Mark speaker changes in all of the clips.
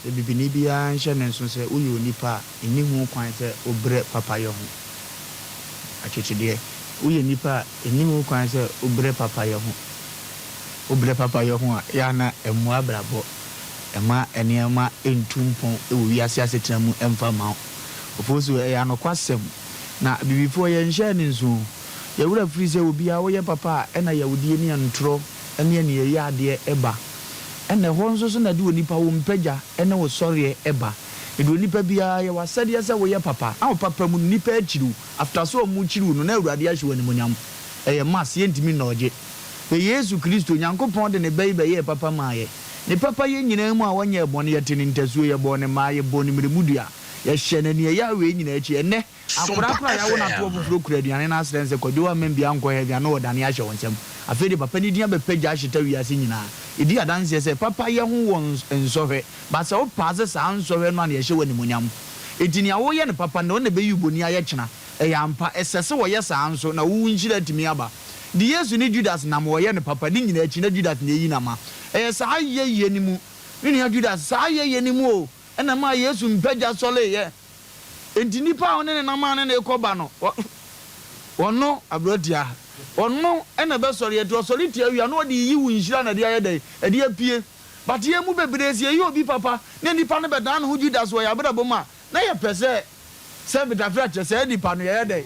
Speaker 1: Sɛ bibini biara nhyɛ ne nso sɛ woyɛ onipa a, nni ho kwan sɛ wobrɛ papayɛ ho akyekyedeɛ. Woyɛ nipa a, nni ho kwan sɛ wobrɛ papayɛ ho. Wobrɛ papayɛ ho a, ɛyɛ a na ɛmmoa abrabɔ, ɛmma nneɛma ntu mpɔn wɔ wiase asetena mu mfa mma wo. Ofosu, ɛyɛ anokwasɛm. Na abibifoɔ yɛnhyɛɛ no nso o. Yɛn werɛ firi sɛ obiara woyɛ papa a ɛna yawdie ne ntorɔ ne aniɛyaadeɛ ba. Ɛna ɛhɔ nso so na ɛde onipa wo mpagya ne wo sɔreɛ ba. Ɛde onipa biara yɛ w'asɛdeɛ sɛ woyɛ papa na wo papa mu no nnipa akyiri wo. After sɛ wɔn kyiri wo no na Awurade ahyɛ wo animuonyam. Ɛyɛ mass yɛntumi nnɔɔgye. Hwɛ Yesu Kristo, Nyankopɔn de ne ba yi bɛyɛɛ papa maa yɛ. Ne papayɛ nyinaa mu a ɔnyɛɛ bɔne, yɛte ne ntasuo, yɛbɔɔ ne mmaa, yɛbɔɔ ne mmerɛmudua, yɛhyɛɛ no aniɛyaa wei nyinaa akyi. Ɛnnɛ, Akwadaa
Speaker 2: Sompa
Speaker 1: koraa a yɛawo no atoɔ
Speaker 2: FM.
Speaker 1: foforɔ kura aduane no asrɛ no sɛ, Kwadwo amma bi ankɔ heaven a na ɔdane ahyɛ wo nsam. Afei de papa no din abɛpagya ahyeta wiase nyinaa. Ɛdi adanseɛ sɛ papayɛ ho wɔ nsɔhwɛ, but sɛ wo paase saa nsɔhwɛ no a na yɛhyɛ wo animuonyam. Enti nea woyɛ no papa nnɛ, wo na ɛbɛyi wo bɔni ayɛ kyena. Ɛyɛ ampa, ɛsɛ sɛ wɔyɛ saa nso na wo nhyira atumi aba. De Yesu ne Judas nam wɔyɛ no papa ne nyinaa akyi na Judas na ɛyi no ama. Ɛyɛ saa yɛyɛ no mu, me nua Judas, saa yɛyɛ no mu o, ɛna ɛmaa Yesu mpagya sɔreeɛ. Enti nnipa a ɔne ne nam a ne no rekɔ ba no, ɔno, aberanteɛ, ɔno na ɛbɛsɔre ati. Ɔsɔre tia wie a, na ɔde yiyi wo nhyira na ɛde ayɛ dɛn? Ɛde apue. But yɛn mu bebree, sɛ yɛyɛ obi papa na nipa no bɛdan ne ho Judas wɔ yɛn abrabɔ mu a, na yɛpɛ sɛ sɛ Betafra kyerɛ saa nipa no, yɛyɛ dɛn?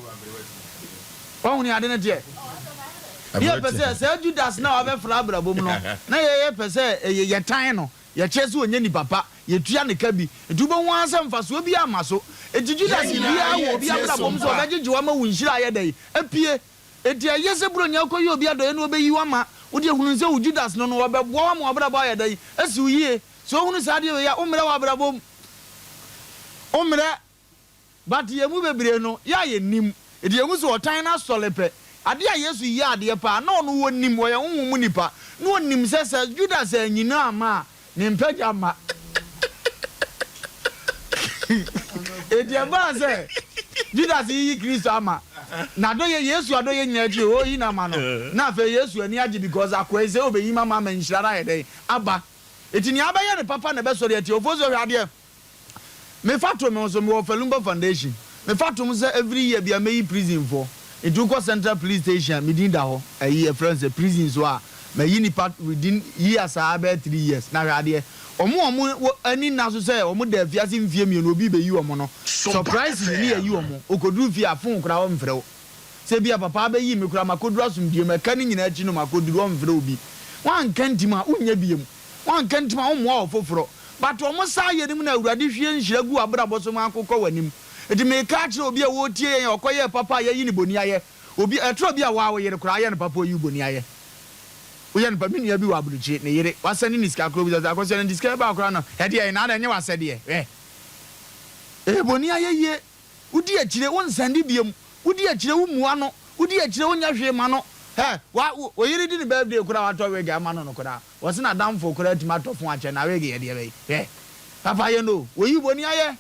Speaker 1: Wahu nea ade no teɛ? Na yɛpɛ sɛ saa Judas no a wabɛfra abrabɔ mu no, na yɛpɛ sɛ yɛtan no. Yɛkyerɛ sɛ ɔnyɛ nipa pa, yɛtua no ka bi. Enti wobɛhu ara sɛ mfasoɔ biara mma so. Enti
Speaker 2: Yɛn
Speaker 1: Judas
Speaker 2: nyinaa
Speaker 1: biara wɔ obi
Speaker 2: yɛtie
Speaker 1: abrabɔ mu sɛ
Speaker 2: Sompa.
Speaker 1: ɔbɛgyegye wo ama wo nhyira ayɛ dɛn? Apue. Enti ɛyɛ sɛ Buronya wokɔyɛ obi adɔeɛ na ɔbɛyi wo ama. Wo deɛ hunu sɛ wo Judas no no, ɔbɛboa wo ama w'abrabɔ ayɛ dɛn? Asi wo yie. Sɛ wohunu saa adeɛ wei a, wommrɛ w'abrabɔ mu. Wommrɛ. But yɛn mu bebree no, yɛ a yɛnnim. Enti yɛhu sɛ ɔtan no asɔre pɛ. Adeɛ a Yesu yɛ adeɛ paa, na ɔno ɔnim, ɔyɛ honhom mu nipa, na ɔnim sɛ sɛ Judas anyi no amma a, ne mpagya mma. Enti ɛbaa sɛ Judas yiyi Kristo ama. N'adɔyɛ, Yesu adɔyɛ nyinaa akyi, ɔreyi no ama no. Na afei Yesu ani agye because akoa yi sɛ ɔbɛyi m'ama ama nhyira no ayɛ dɛn? Aba. Enti nea abɛyɛ no papa na ɛbɛsɔre atia. Ofosuo hwɛ adeɛ. Me fa to me ho so, mewɔ Falumba foundation. Me fa to ho sɛ every year bia mɛyi prison foɔ. Nti wokɔ central police station a me din da hɔ. Ayi yɛfrɛ no sɛ prisons hɔ a mayi nipa within years aa bɛyɛ 3 years. Na hwɛ adeɛ, wɔn a wɔn wɔ ani nna so sɛ wɔn da afiase mfie mmienu obi bɛyi wɔn no,
Speaker 2: Sompa
Speaker 1: surprisingly ne yɛyi
Speaker 2: FM.
Speaker 1: wɔn. Okoduru fie a phone koraa ɔmfrɛ wo. Sɛ ebia papa abɛyi me koraa makɔduru asomdwie mu, ɛka ne nyinaa akyi no makɔduru ɔmfrɛ obi. Woanka ntim a wonnya biom. Woanka ntim a wommoa ɔfoforɔ. But wɔn saa yɛ no mu na Awurade hwie nhyira gu w'abrabɔ so ma akokɔ w'anim. Enti meka akyerɛ obi a ɔretie yɛn a ɔkɔyɛɛ papa a yɛayi no boni ayɛ. Obi, ɛtɔ bi a waa wo yere koraa ayɛ no papa oyi wo boni ayɛ. Woyɛ no pa, me nua bi wɔ aburokyire, ne yere, wasɛne ne sika koraa obisa sɛ Akosua no nti sika yi baa koraa no ɛdeɛn na adɛn ɛnyɛ w'asɛdeɛ? Hwɛ. Ɛyɛ boni ayɛ yie. Wodi akyire, wonsɛnde biom. Wodi akyire, wommua no. Wodi akyire, wonyɛ hwee ma no. Hɛ, wa, wo yere di ne birthday koraa a watɔ wig ama no no koraa. Wɔse n'adamfo koraa atumi atɔ fon akyɛ no awig yɛ deɛ bɛyi hwɛ papa yɛ no o wɔyi bɔni ayɛ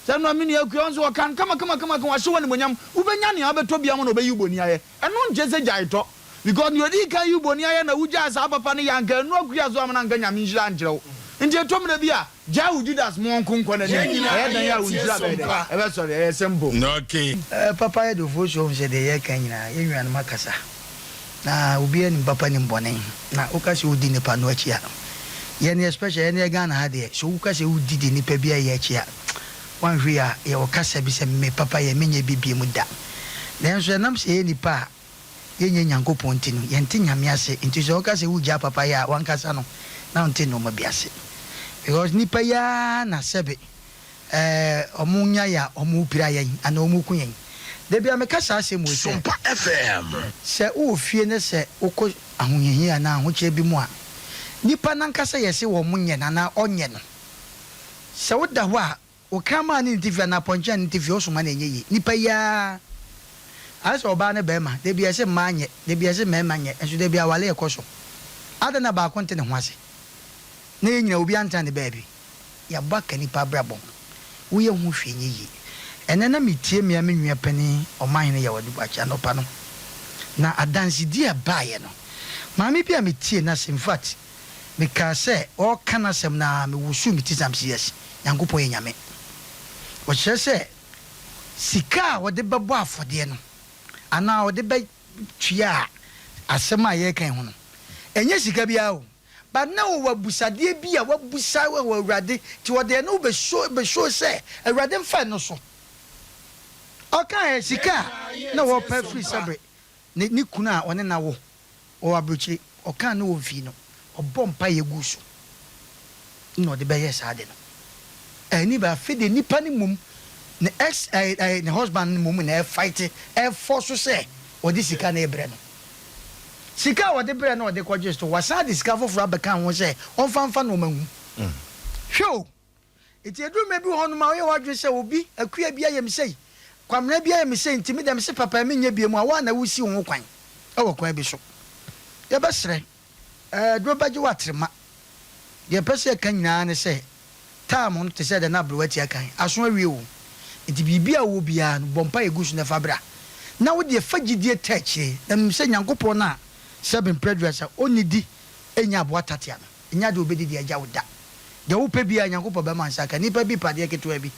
Speaker 1: sɛ no a me nua akua nso ɔka no kama kama kama kama wahyɛ wo animonyam wobɛnya nea wobɛtɔ bia ma na ɔbɛyi wo bɔni ayɛ ɛno nkyɛ sɛ gyae tɔ because nea ɔdii kan yi wo bɔni ayɛ na wogyae saa papa no yɛ anka ɛno akua so ama no anka Nyame nhyira ankyerɛ wo nti ɛtɔ mmerɛ bi a gyae wo Judas mo ɔnko nkɔ
Speaker 2: Yɛn
Speaker 1: n'anim
Speaker 2: nyinaa
Speaker 1: ɛyɛ dɛn a wo
Speaker 2: yɛtie
Speaker 1: nhyira bɛyɛ dɛn
Speaker 2: Sompa.
Speaker 1: ɛbɛsɔre ɛyɛ simple.
Speaker 2: Okay.
Speaker 3: Papa yɛ de ofosuo hu sɛ deɛ yɛreka nyinaa yɛn nuanom akasa. Na obiara nim papa nim bɔne. Na woka sɛ wodi nipa no akyi a, yɛn especially yɛn Ghana ha deɛ, sɛ woka sɛ wodi deɛ nipa bi ayɛ akyi a, woanhwɛ yie a, yɛwɔ kasa bi sɛ me papa yɛ menyɛ bi biom da. Nanso ɛnam sɛ yɛyɛ nipa a yɛnyɛ Nyankopɔn nti no, yɛnte Nyame ase. Nti sɛ woka sɛ wogyaa papa yɛ a, wankasa no na wonte nnoɔma bi ase. Because nipa yi ara na sɛbe ɛɛ ɔmo nya yɛ a ɔmo pira yɛn anaa ɔmo ku yɛn. Da biara meka saa asɛm wei sɛ,
Speaker 2: Sompa FM.
Speaker 3: sɛ wowɔ fie ne sɛ wokɔ ahohiahia anaa ahokyerɛ bi mu a, nipa no ankasa yɛ se wɔn nyɛ no anaa ɔnyɛ no. Sɛ woda hɔ a, wo kraman a ne ne te fie anaa apɔnkye a ne te fie wosoma no ɛnyɛ yie. Nipa yi ara, ayɛ sɛ ɔbaa ne barima, da biara yɛse mmaa nyɛ, da biara yɛse mmarima nyɛ, nso da biara aware ɛkɔ so. Adɛn na baako nte ne ho ase? Na yɛn nyinaa obiara ntena ne baabi. Yɛabɔ aka nnipa abrabɔ ho. Woyɛ ho hwee nyɛ yie. Ɛnnɛ na metie me ara me nua panin Ɔmanhene Yaw Adu Boakye anɔpa no, na adansedie a ɛbaeɛ no, maame bi a metiee n'asɛm, in fact, Mekaa sɛ ɔreka n'asɛm no ara mewosuu me ti sɛ mese yes, Nyankopɔn yɛ Nyame. Ɔkyerɛ sɛ sika a ɔde bɛbɔ afɔdeɛ no anaa ɔde bɛtua asɛm a yɛreka yi ho no, ɛnyɛ sika biara o, but na ɔwɔ abusadeɛ bi a wabusa wɔ Awurade, nti ɔde ɛno bɛ bɛ show sɛ Awurade mfa ɛno so. Ɔkaeɛ sika a na wɔrepɛ afiri sɛbere ne ne kunu a ɔne no awo wɔ aburokyire, ɔkaa ne wɔmfii no, ɔbɔɔ mpaeɛ guu so na ɔde bɛyɛɛ saa ade no. Ɛni ba afei deɛ nipa no mmom ne ex ɛɛ ɛɛ ne husband no mmom na ɛfight ɛfɔ so sɛ ɔde sika no rebrɛ no. Sika a ɔde brɛ no a ɔde kɔgye store, wasan de sika foforɔ abɛka ho sɛ ɔmfa mfa nnoɔma ngu. Hwɛ o! Enti ɛduru mmerɛ bi wɔ hɔnom a woyɛ w'adwene sɛ obi, Akua bi ayɛ me sei, Kwamena bi ayɛ me sei nti me deɛ mese papa yi menyɛ biom a, wo ara na wosi wo ho kwan wɔ kwan bi so. Yɛbɛsrɛ, aduro bɛgye wo atrema. Deɛ yɛpɛ sɛ yɛka nyinaa ne sɛ, time no te sɛ deɛ na aberewa tia kan, aso awie o. Enti biribi a wowɔ biara no, bɔ mpaeɛ gu so na fa bra. Na wo deɛ fa gyidie taa akyire, na nim sɛ Nyankopɔn no a sɛbe mprɛ aduasa ɔnnidi nnya aboa tatea no, Ɛnyɛ ade a obedidi agya wo da. Deɛ wopɛ biara, Nyankopɔn bɛma nsa aka. Nipa bi pɛ adeɛ ketewa bi,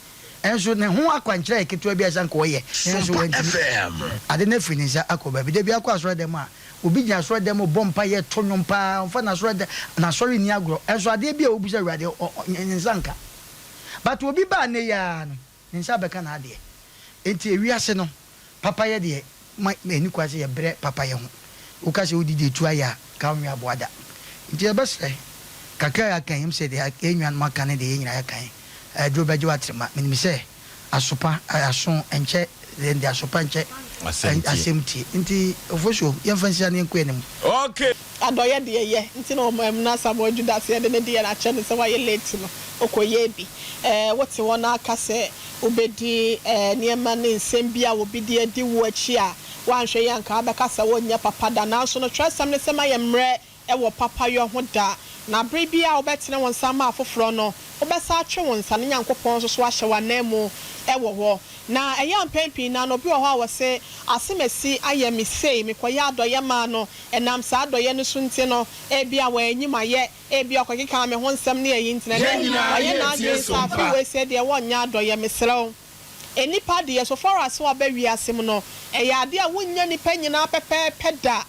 Speaker 3: nso ne ho akwankyerɛ yɛ ketewa bi a ɛsɛ anka ɔyɛ, nanso wantumi. Ade no afiri ne nsa akɔ baabi. Da bi akɔ asɔredɛm a, obi gyina asɔredɛm rebɔ mpaeɛ, reto nnwom paa, ɔmfa n'asɔredɛm, n'asɔre nni agorɔ, nso adeɛ bi a ɔbisa Awurade, ɔ, ɔ, ne nsa nka. But obi baa nnɛ yi ara no, Ne nsa bɛka n'adeɛ. Enti ewiase no, papayɛ deɛ, ma ɛnni kwan sɛ yɛbrɛ papayɛ ho. Woka sɛ wodi deɛ ɛtu ayɛ a, nka wonwe aboa da. Enti yɛbɛsrɛ, kakra a yɛaka yi, ɛm sɛ deɛ yɛn nuanom aka ne deɛ yɛn nyinaa yɛaka yi, aduro bɛgye wo atrema. Menim sɛ asopa, aso nkyɛ, yɛn deɛ asopa nkyɛ asɛm tie. Enti Ofosuo, yɛmfa nsi ha na yɛnkɔ yɛn anim.
Speaker 1: Okay.
Speaker 2: Adɔyɛ deɛ yɛ nti na ɔmo ɛm na Asamoah Judas yɛde ne deɛ no akyɛ no sɛ wayɛ late no ɔkɔ yɛɛ bi ɛɛ wote hɔ na aka sɛ wobɛdi ɛɛ nneɛma ne nsɛm bi a obi de adi wo akyi a woanhwɛ yie anka wabɛka sɛ wonyɛ papa da nanso no twerɛsɛm no sɛ ma yɛ mmerɛ wɔ papayɔ ho da na bere biara a wobɛtene wo nsa ama afoforɔ no wobɛsan atwe wo nsa na Nyankopɔn nso so ahyɛ wo ananmu wɔ hɔ na ɛyɛ a mpɛn pii no ara no obi wɔ hɔ a ɔse asemasi ayɛ me sei mekɔyɛ adɔyɛ maa no Ɛnam saa adɔeɛ no so nti no, ebia wanyi m'ayɛ, ebia ɔkɔkekaa me ho nsɛm ne ayi nti na ɛnnɛ wayɛ n'adwene sɛ afe wei sei deɛ wɔnyɛ adɔeɛ. Mesrɛ wo, nnipa deɛ, so far as sɛ wɔaba wiase mu no, ɛyɛ adeɛ a wonnya nnipa nyinaa pɛpɛɛpɛ da.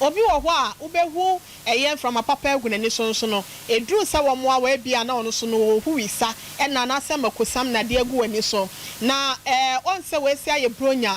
Speaker 2: Obi wɔ hɔ a, wobɛhu ɛyɛ mframa papa agu n'ani so nso no, ɛduru sɛ wɔmmoa wo a, ebia na ɔno nso no ɔrehu wisa ɛna anaasɛ makosam na adeɛ agu w'ani so. Na ɛɛ, ɔn sɛ wei sei ayɛ Buronya.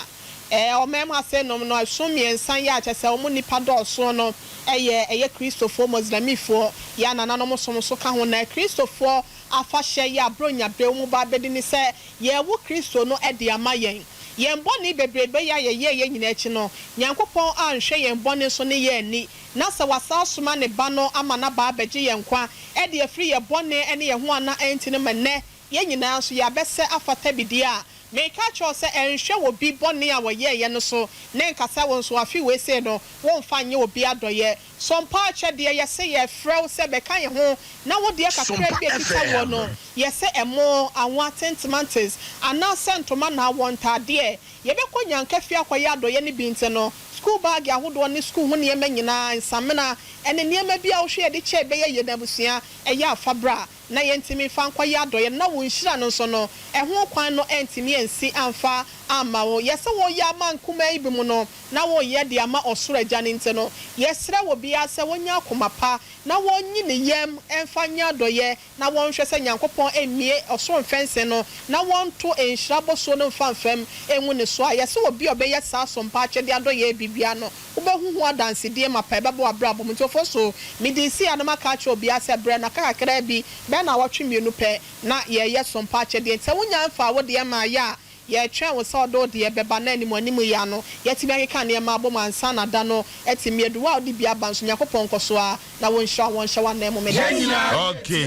Speaker 2: Ɛɛ ɔman mu ase nom no ɛsom miɛnsa yi a kyerɛ sɛ wɔn nnipa dɔɔsoɔ no yɛ ɛyɛ Kristofoɔ, Mɔslɛmifoɔ, yɛ a nananom som nso ka ho. Na Kristofoɔ afahyɛ yi a Buronya berɛ wɔn ba bɛdi ne sɛ yɛrewo Kristo no de ama yɛn. Yɛn bɔne bebrebe yi a yɛyɛeɛ nyinaa akyi no, Nyankopɔn anhwɛ yɛn bɔne so ne yɛn anni, na sɛ wasan asoma ne Ba no ama no aba abɛgye yɛn nkwa de afiri yɛn bɔne ne yɛn ho a na ɛnte no ma nnɛ yɛn nyinaa nso yɛabɛsɛ afata bi deɛ a, Mereka akyerɛ wo sɛ, ɛnhwɛ obi bɔne a ɔyɛeɛ no so, na ɛnka sɛ wo nso afe wei sei no, womfa nyɛ obi adɔeɛ. Sompa akyɛdeɛ, yɛse yɛrefrɛ wo sɛ bɛka yɛn ho, na wo deɛ kakra bi a ɛkita woɔ no, yɛse ɛmo, anwa, tintimantes, anaasɛ ntoma anaa wɔ ntaadeɛ. Yɛbɛkɔ Nyanka fie akɔyɛ adɔeɛ no bi nti no, sukuu baage ahodoɔ ne sukuu ho nneɛma nyinaa, nsamena, ɛne nneɛma bi a wohwɛ yɛde kyɛ ɛbɛyɛ yɛn abusua, ɛyɛ a fa bra. na yɛntumi mfa nkɔyɛ adɔeɛ no, na wo nhyira no nso no, ɛho kwan no antumi ansi amfa amma wo. Yɛ sɛ woreyɛ ama nkumaa yi bi mu no, na woreyɛ de ama Ɔsoro Agya no nti no, yɛsrɛ obiara sɛ wɔnya akoma pa, na wɔnyi ne yam mfa nyɛ adɔeɛ, na wɔnhwɛ sɛ Nyankopɔn mmue ɔsoro mfɛnsee no, na wɔnto nhyira bosuo no mfa mfam ngu ne so a. Yɛ sɛ obi a ɔbɛyɛ saa sompa akyɛdeɛ adɔeɛ bi biara no, Wobɛhu ho adansedie mapa a ɛbɛba w'abrabɔ mu. Nti Ofosu, mede sii ano maka akyerɛ obiara sɛ berɛ no aka kakraa bi, bɛyɛ nnawɔtwe mmienu pɛ, na yɛreyɛ sompa akyɛdeɛ. Nti sɛ wonnya mfaa wo deɛ mmaeɛ a, yɛretwɛn wo sɛ wode wo deɛ bɛba na anim anim yi ano yɛatumi akeka nneɛma abom ansa na da no atumi adu. Wo a wode bi aba nso, Nyankopɔn nkɔ so ara na wɔnhyira wo, wɔnhyɛ wo ananmu. Meda ase.
Speaker 4: Okay.